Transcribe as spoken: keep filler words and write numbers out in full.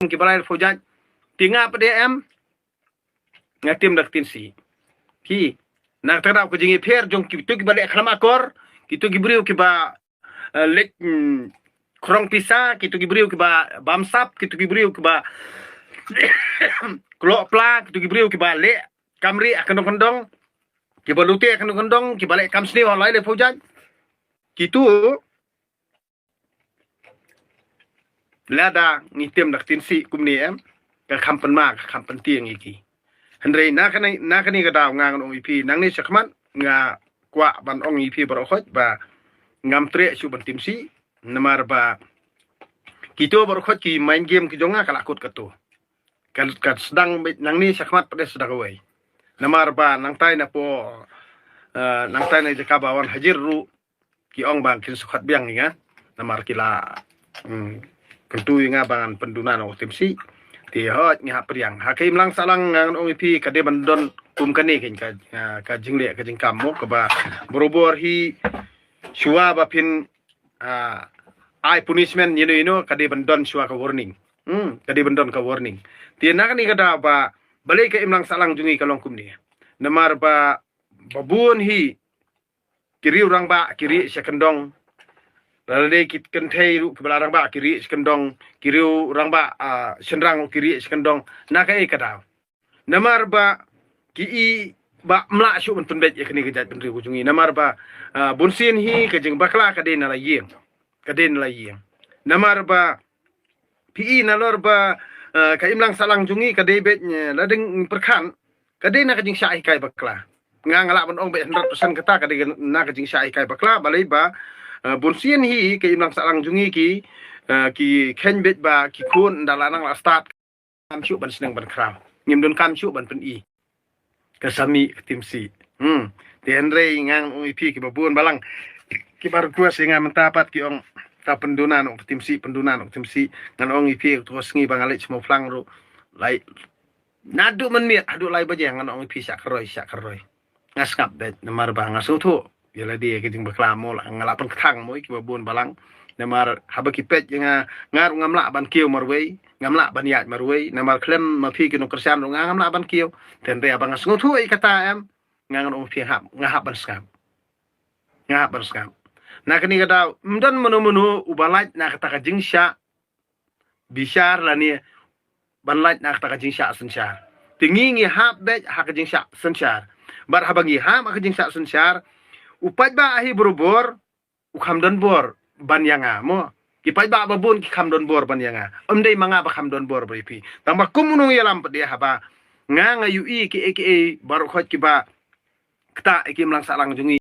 kiba lai phew jait. Te nga pat de em, nga tim da ka tin sih. Ki, na kata ka daw ka jingïapher jong kito kiba leh khlem akor, kito ki briew kiba, eh, leh, mm, khrong pisa, kito ki briew kiba bamsap, kito ki briew kiba kloh pla, kito ki briew kiba leh kam ri ha ka nongkyndong, kiba lute ha ka nongkyndong, kiba leh kam sniew ha lai lai phew jait. Kito, lada ngi tim da ka tin sih kumne em, ka kham pynma, ka kham pyntieng ïa ki. Hynrei na kane, na kane ka daw nga ngan ong ïa phi, nangne shakhmat nga kwah ban ong ïa phi baroh khoit ba ngam treh shuh ban tim sih, namar ba kito baroh khoit ki mind game ki jong nga ka la kut kato. Ka, ka sdang beit nangne shakhmat pat de sdang kawei. Namar ba nangtai na pdeng, eh, nangtai na jaka ba wan hajir ruh, ki ong ba kin sa khot biang ïa nga. Namar ki la, mm, kyntu ïa nga ba ngan pynduna noh u tim sih. Te hooid nga hap pdiang. Ha ka imlang sahlang ngan ong ïa phi ka dei ban don kum kane kein ka, ah, ka jingleh ka jingkam mo kaba barabor hi shuwa ba phin, ah, ai punishment ïa no ïa no ka dei ban don shuwa ka warning. Hmm, ka dei ban don ka warning. Te na kane ka daw ba balei ka imlang sahlang jong ngi ka long kumne. Namar ba, ba bun hi ki riew rangbah ki rieh sha kyndong. Lada dei ki kynthei ruh kiba la rangbah ki rieh sha kyndong, ki riew rangbah, ah, shynrang ruh ki rieh sha kyndong. Na kaei ka daw? Namar ba ki i ba ym lah shuh ban pynbeit ïa kane ka jaitbynriew ka jong ngi. Namar ba, ah, bunsien hi ka jingbakla ka dei na la ïing. Ka dei na la ïing. Namar ba phi i nalor ba, ah, ka imlang sahlang jong ngi ka dei beit, eh, la dang pyrkhat, ka dei na ka jingshah hikai bakla. Nga, nga lah ban ong beit hundred percent kata ka dei na ka jingshah hikai bakla, balei ba, eh, bunsien hi ka imlang sahlang jong ngi ki, eh, ki kheiñ beit ba ki khun ynda la nang la stad kam shuh ban sneng ban khraw. Ngim donkam shuh ban pyni. Ka sa mih ka tim sih. Hmm. Te hynrei ngan ong ïa phi kiba bun balang, kiba request ïa nga mynta pat ki ong, ta pynduna noh ka tim sih, pynduna noh ka tim sih. Ngan ong ïa phi, ka sngi ba nga leit sha Mawphlang ruh, lai naduh mynmiet haduh lai baje ngan ong ïa phi shah kyroi, shah kyroi. Nga sngap beit namar ba nga sngewthuh ïa lade ka jingbakla mo, la nga la pynkthang mo ïa kiba bun balang. Namar haba ki peit ïa nga, nga ruh ngam lah ban kiew marwei, ngam lah ban ïaid marwei. Namar khlem ma phi ki nongkyrshan ruh nga ngam lah ban kiew. Te hynrei haba nga sngewthuh ïa kata em, nga ngan ong ïa phi hap, nga hap ban sngap. Nga hap ban sngap. Na kane ka daw ym don mano mano uba lait na kata ka jingshah bishar lane ban lait na kata ka jingshah synshar. Te ngi ngi hap beit ha ka jingshah synshar. Bad haba ngi hap ha ka jingshah synshar, u paidbah hi barabor u kham don bor ban ïa nga mo. Ki paidbah ba bun ki kham don bor ban ïa nga. Ym dei ma nga ba kham don bor ban ïa phi. Tang ba kum u nongïalam pat de, haba nga, nga ïohi kiei kiei baroh khoit kiba ktah ïa ka imlang sahlang jong ngi.